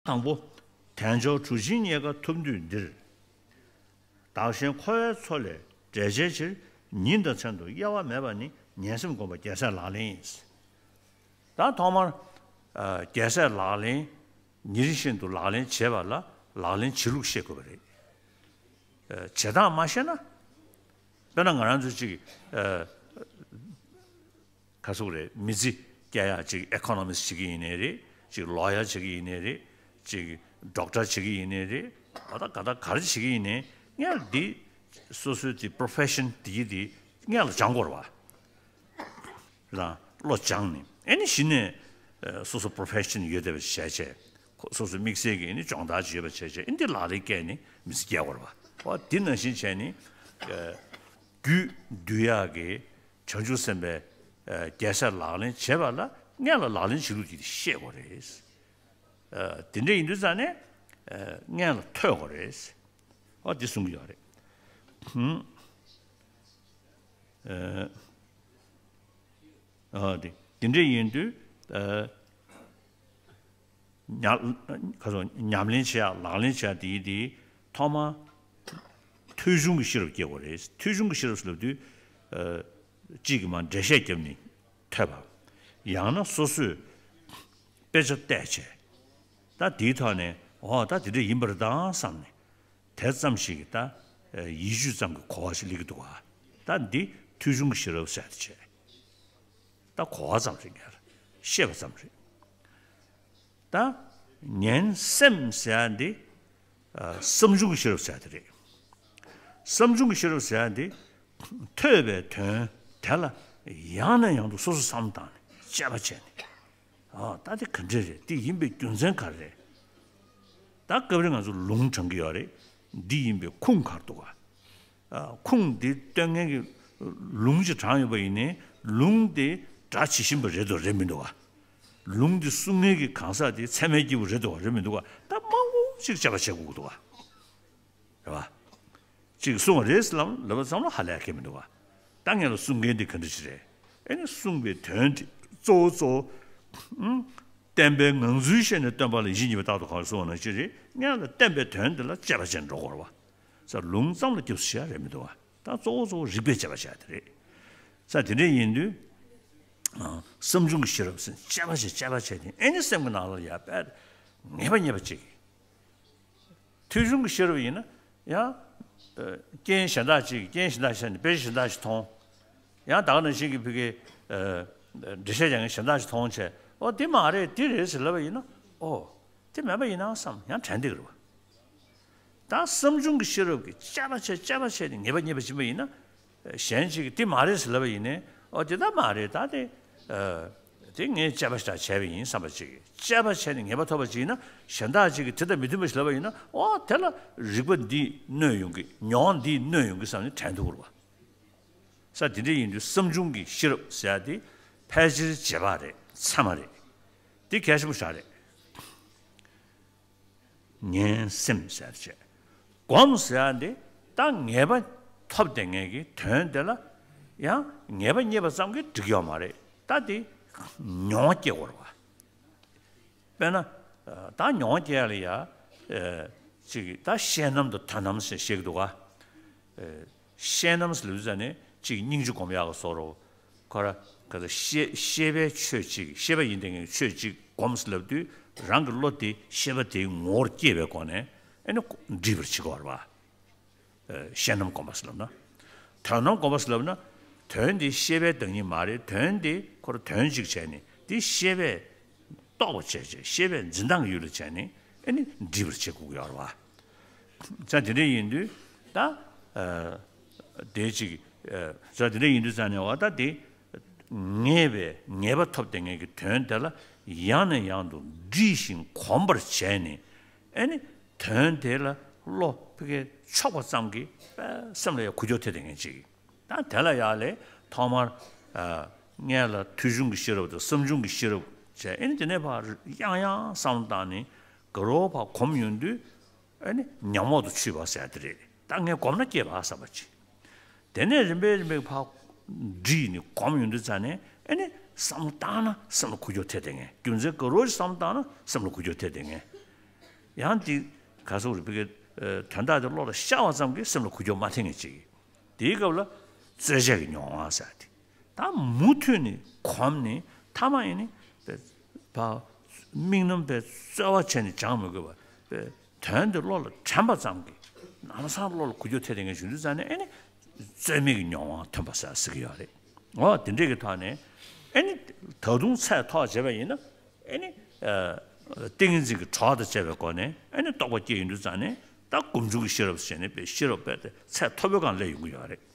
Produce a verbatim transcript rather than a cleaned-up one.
དང་པོ། དལ་འབྱོར་གྲུ་ཆེན་རྙེད་དཀའ་ཐུབ་དུས་འདིར། བདག་གཞན་འཁོར་བའི་མཚོ་ལས་བསྒྲལ་བྱའི་ཕྱིར། ཉིན་དང་མཚན་དུ་གཡེལ་བ་མེད་པ་ནི། ངན་སེམས་སྒོམ་པ་རྒྱལ་སྲས་ལག་ལེན་ཡིན། ད་ཐོག་མར། ཨ། རྒྱལ་སྲས་ལག་ལེན། ཉིན་རེ་བཞིན་དུ་ལག་ལེན་བྱེད་པ་ལ་ལག་ལེན་བྱེད་ལུགས་ཤེས་དགོས་པ་རེད། ཨ། བྱེད་སྟངས་མ་ཤེས་ན། དཔེར་ན་ང་རང་ཚོ་ཅིག་ཨ། ག་ཟེར་དགོས་རེད། མི་ཚེ་སྐྱེལ་ཡག་ཅིག་ཨེ་ཁོ་ནོ་མིསི་བྱེད་ཀྱི་ཡིན་ནའི་རེད། ཅིག་ལོ་ཡར་བྱེད་ཀྱི་ཡིན་ནའི་རེད། ཅིག་ཌོག་ཊར་བྱེད་ཀྱི་ཡིན་ནའི་རེད། ཨ། ད་ག་ད་ག་རེ་བྱེད་ཀྱི་ཡིན་ནའི་སྔོན་ལ་འདི་སོ་སོའི་དེ་པོ་རོ་ཕེ་ཤན་དེ་གི་དེ་སྔོན་ལ་སྦྱང་དགོས་རེད་བ། རང་བློ་སྦྱངས་ནས་ཨེ་ནི་གཞི་ནས་སོ་སོ་པོ་རོ་ཕེ་ཤན་ཡོད་བསྡད་པ་བྱས་བྱས། སོ་སོའི་དམིགས་བསལ་གྱི་ཨེ་ནི་སྦྱོང་བརྡར་ཅིག་ཡོད་པ་བྱས་བྱས། ཨེ་འདི་ལག་ལེན་བཀལ་ནས་མི་ཚེ་སྐྱེལ་དགོས་རེད་བ། འོ་འདི་ནང་བཞིན་བྱས་ནས་རྒྱུད་འདུལ་ཡག་གི་བྱང་ཆུབ་སེམས་དཔའི་རྒྱལ་སྲས་ལག་ལེན་བྱེད་པ་ལ་སྔོན་ལ་ལག་ལེན་བྱེད་ལུགས་དེ་ཤེས་དགོས་རེད། དེ་འདྲ་ཡིན་དུས་ཙང་ནས་སྔོན་ལ་ཐོས་དགོས་རེད། འོ་འདི་གསུང་གི་ཡོད་རེད། ཨ། དེ་དེ་འདྲ་ཡིན་དུས། ཨ། ཉམས། ག་ཚོད། ཉམས་ལེན་བྱེད་ཡག་ལག་ལེན་བྱེད་ཡག་དེ་ཡིན་དེ། ཐོག་མ་ཐོས་བྱུང་གི་ཤེས་རབ་སྐྱེ་དགོས་རེད། ཐོས་བྱུང་གི་ཤེས་རབ་ཟེར་ལབ་དུས། ཨ། གཅིག་གིས་མར་འགྲེལ་བཤད་བརྒྱབ་ནས་ཐོས་པ། ཡང་ན་སོ་སོས་དཔེ་ཆ་བལྟས་བྱས། ད་དེའི་ཐོག་ནས་འོ་ད་དེ་འདྲ་ཡིན་པ་རེད་ད་བསམ་ནས། དེ་ཙམ་ཞིག་གིས་ད་ཡིད་དཔྱོད་ཙམ་གྱི་གོ་བ་ཞིག་སླེབས་ཀྱི་འདུག་ག་ད་འདི་ཐོས་བྱུང་གི་ཤེས་རབ་ཟེར་ཡག་དེ་བྱས། ད་གོ་བ་ཙམ་རེད། ངས་ཤེས་པ་ཙམ་རེད། ད་ངན་སེམས་ཟེར་ཡག་འདི། ཨ། བསམ་བྱུང་གི་ཤེས་རབ་ཟེར་ཡག་དེ་རེད། བསམ་བྱུང་གི་ཤེས་རབ་ཟེར་ཡག་འདི། ཐོས་པའི་དོན་དེ་ལ་ཡང་ནས་ཡང་དུ་སོ་སོས་བསམ་བློ་བཏང་ནས་དཔྱད་པ་བྱས་ནས། ཨ། ད་དེ་ག་འདྲ་རེད། དེ་ཡིན་པའི་རྒྱུ་མཚན་ག་རེ་རེད། ད་སྐབས་རེ་ང་ཚོ་ལུང་དྲངས་ཀྱི་ཡོད་རེད། འདི་ཡིན་པའི་ཁུངས་ག་རེ་འདུག་ག་ཨ། ཁུངས་འདི་སྟོན་མཁན་གྱི་ལུང་ཅིག་དྲངས་ཡོད་པ་ཡིན་ནའི། ལུང་དེ་སྒྲ་ཇི་བཞིན་པ་རེད་འདུག་རེད་མི་འདུག་ག་ལུང་དེ་གསུང་མཁན་གྱི་གང་ཟག་དེ་ཚད་མའི་སྐྱེས་བུ་རེད་འདུག་ག་རེད་མི་འདུག་ག་ད་མང་པོ་ཅིག་དཔྱད་པ་བྱེད་དགོས་ཀྱི་འདུག་ག་རེད་བ། ཅིག་གསུངས་པ་རེད་ཟེར་ལབ་ལབ་པ་ཙམ་ལ་ཧ་ལས་ཀྱི་མི་འདུག་ག་ད་ངས་ལ་གསུང་མཁན་དེ་ག་འདྲ་ཅིག་རེད། ཨེ་ནི་གསུངས་པའི་དོན་དེ་གཙོ་བོ་གཙོ་བོ། ཨང་། བསྟན་པའི་ངང་ཚུལ་ཤེས་ནས་སྟོན་པ་ལ་ཡིད་ཆེས་མཉེས་པའི་རྟག་ཏུ་གོ་ཟེར་གསུངས་པ་ནང་བཞིན་རེད། སྔོན་ལ་བསྟན་པའི་དོན་དེ་ལ་དཔྱད་པ་བྱས་འགྲོ་དགོས་རེད་བ། ས། ལུང་ཙམ་ལ་སྐྱབས་སུ་མཆི་ཡག་རེད་མི་འདུག་བ། ད་གཙོ་བོ་གཙོ་བོ་རིགས་པས་དཔྱད་པ་བྱས་དེ་རེད། ས། དེ་འདྲ་ཡིན་དུས། ཨ། བསམ་བྱུང་གི་ཤེས་རབ་ཟེར་དཔྱད་པ་བྱས་དཔྱད་པ་བྱས་ཏེ་ཨེ་ནི་སེམས་ཀྱི་ནང་ལ་ཡ་དཔེ་ངེས་པ་རྙེད་པ་ཅིག་ཐོས་བྱུང་གི་ཤེས་རབ་ཡིན་ན་ཡང་། ཨ། རྐྱེན་གཞན་དག་ཅིག་རྐྱེན་གཞན་དག་ཤར་ནས་དཔེ་ཆ་གཞན་དག་ཅིག་མཐོང་། ཡང་ད་ག་ནང་བཞིན་གྱི་ཕ་གི། ཨ། འགྲེལ་བཤད་རྒྱག་མཁན་གཞན་དག་ཅིག་མཐོང་བྱས། ཨོ་འདི་མ་རེད་འདི་རེད་ཟེར་ལབ་པ་ཡིན་ན། ཨོ་འདི་མིན་པ་ཡིན་ན་བསམ་ཡང་དྲན་བསྡད་ཀྱི་རེད་བ། ད་བསམ་བྱུང་གི་ཤེས་རབ་ཀྱིས་དཔྱད་པ་བྱས་དཔྱད་པ་བྱས་ནས་ངེས་པ་རྙེད་པ་ཕྱིན་པ་ཡིན་ན། གཞན་ཞིག་གིས་འདི་མ་རེད་ཟེར་ལབ་པ་ཡིན་ནའི། ཨོ་འདི་ལྟ་མ་རེད། ད་དེ། ཨ། དེ་ངས་དཔྱད་པ་ཞིག་བྱས་པ་ཡིན་བསམ་པ་ཅིག་དཔྱད་པ་བྱས་ནས་ངེས་པ་ཐོབ་པ་ཅིག་ཡིན་ན། གཞན་དག་ཅིག་གིས་དེ་དང་མི་མཐུན་པ་ཞིག་ལབ་པ་ཡིན་ན། ཨོ་དེ་ལ་རིགས་པ་འདིས་གནོད་ཡོང་གི། མྱོང་འདིས་གནོད་ཡོང་གི་བསམ་ནས་དྲན་ཐུབ་དགོས་རེད་བ། ས། དེ་འདྲ་ཡིན་དུས་བསམ་བྱུང་གི་ཤེས་རབ་ཟེར་ཡག་དེ་ཕལ་ཆེར་རྗེས་དཔག་རེད། ཚད་མ་རེད། དེ་གལ་ཆེན་པོ་ཞིག་རེད། ངན་སེམས་ཟེར་བྱས། སྒོམ་ཟེར་ཡག་འདི་ད་ངེས་པ་ཐོབ་བསྡད་མཁན་གྱི་དོན་དེ་ལ་ཡང་ངེས་པ་རྙེད་པ་ཙམ་གྱིས་འགྲིག་ཡོད་མ་རེད། ད་དེ་མྱོང་བ་སྐྱེ་དགོས་རེད་བ། དཔེར་ན། ད་མྱོང་བ་སྐྱེ་ཡག་ལ་ཡ། ཨ། ཅིག་ད་ཤེས་རྣམ་དང་དོན་རྣམ་ཟེར་བཤད་ཀྱི་འདུག་ག་ཨ། ཤེས་རྣམ་ཟེར་ལབ་དུས་ཙ་ནས་ཅིག་སྙིང་རྗེ་སྒོམ་ཡག་གི་བཟོ་འདྲ། ཁོ་ར་ག་ཚོད་ཤེས་ཤེས་པའི་ཆོས་ཅིག་ཤེས་པ་ཡིན་བསྡད་མཁན་གྱི་ཆོས་ཅིག་སྒོམ་ཟེར་ལབ་དུས་རང་གི་བློ་དེ་ཤེས་པ་དེའི་ངོ་བོར་སྐྱེས་པའི་སྒོ་ནས་ཨེ་ནི་འདྲིས་པར་བྱེད་དགོས་རེད་བ། ཨ། ཤེས་རྣམ་སྒོམ་པ་ཟེར་ལབ་ན། དོན་རྣམ་སྒོམ་པ་ཟེར་ལབ་ན། དོན་དེ་ཤེས་པའི་བདག་ཉིད་མ་རེད། དོན་དེ་ཁོ་ར་དོན་གཅིག་བྱས་ནས་དེ་ཤེས་པས་རྟོགས་པ་བྱས་བྱས། ཤེས་པའི་འཛིན་སྟངས་ཀྱི་ཡུལ་ལ་བྱས་ནས་ཨེ་ནི་འདྲིས་པར་བྱེད་དགོས་ཀྱི་ཡོད་རེད་བ། ས། དེ་འདྲ་ཡིན་དུས་ད། ཨ། དེ་གཅིག་ཨ། ས། དེ་འདྲ་ཡིན་དུས་ཙ་ནས་འོ་ད་དེ་ངེས་པའི་ངེས་པ་ཐོབ་བསྡད་མཁན་གྱི་དོན་དེ་ལ་ཡང་ནས་ཡང་དུ་འདྲིས་ཤིང་གོམས་པར་བྱས་ནས། ཨེ་ནི་དོན་དེ་ལ་བློ་ཕ་གིར་ཕྱོགས་པ་ཙམ་གྱིས་སེམས་ལ་ཡང་ཁུག་ཀྱོག་ཐེབས་བསྡད་མཁན་ཅིག་ད་དེ་ལ་ཡ་ལས་ཐོག་མར། ཨ། སྔོན་ལ་ཐོས་བྱུང་གི་ཤེས་རབ་དང་བསམ་བྱུང་གི་ཤེས་རབ་བྱས། ཨེ་ནི་དེ་ནས་ཕར་ཡང་ཡང་བསམ་བློ་བཏང་ནས་དགའ་རབ་ཕར་གོམས་ཡོང་དུས། ཨེ་ནི་ཉམས་འོག་ཏུ་ཆུད་པ་ཟེར་དེ་རེད། ད་ངས་སྒོམ་ན་སྐྱེས་པ་བསམ་པ་ཅིག་དེ་ནས་རིམ་པས་རིམ་པས་ཕར་འདྲིས་ནས་གོམས་ཡོང་དུས་ཙ་ནས། ཨེ་ནི་བསམ་བློ་བཏང་ན་སེམས་ལ་ཁུག་ཀྱོག་ཐེབས་བསྡད་མཁན། རྒྱུ་མཚན་དགའ་རབ་ཅིག་བསམ་བློ་བཏང་ན་སེམས་ལ་ཁུག་ཀྱོག་ཐེབས་བསྡད་མཁན། ཡང་འདི་ག་སོགས་རིག་པའི་དོན་དག་དེ་བློ་ལ་ཤར་བ་ཙམ་གྱིས་སེམས་ལ་འགུལ་སྐྱོད་མ་ཐེབས་མཁན་ཅིག་དེའི་སྐབས་ལ་རྩོལ་བཅས་ཀྱི་མྱོང་བ་ཟེར་ཏེ། ད་མུ་མཐུད་ནས་གོམས་ནས་ཐ་མ་ཡིན་ནི་པའི་བ་དམིགས་རྣམ་པའི་རྩོལ་བ་བྱས་ནས་སྦྱང་མི་དགོས་པ་པའི་དོན་དེ་བློ་ལ་དྲན་པ་ཙམ་གྱིས་ལམ་སང་བློ་ལ་འགུལ་སྐྱོད་ཐེབས་བསྡད་མཁན་བྱུང་དུས་ཙང་ནས་ཨེ་ནི་རྩོལ་མེད་ཀྱི་མྱོང་བ་ཐོན་པ་ཟེར་ཟེར་གྱི་ཡོད་རེད། འོ་དེ་འདྲས་ཀྱི་ཐོག་ནས་ཨེ་ནི་ད་དུང་ཚད་མཐོ་བྱས་པ་ཡིན་ན་ཨེ་ནི་ཏིང་ངེ་འཛིན་གྱི་གྲོགས་དང་བཅས་པའི་སྒོ་ནས་ཨེ་ནི་རྟོགས་པ་སྐྱེ་ཡོང་དུས་ཙང་ནས་ད་སྒོམ་བྱུང་གི་ཤེས་རབ་ཟེར་ནས་པའི་ཤེས་རབ་པའི་ཚད་མཐོ་པོའི་སྒང་སླེབས་ཡོང་གི་ཡོད་རེད།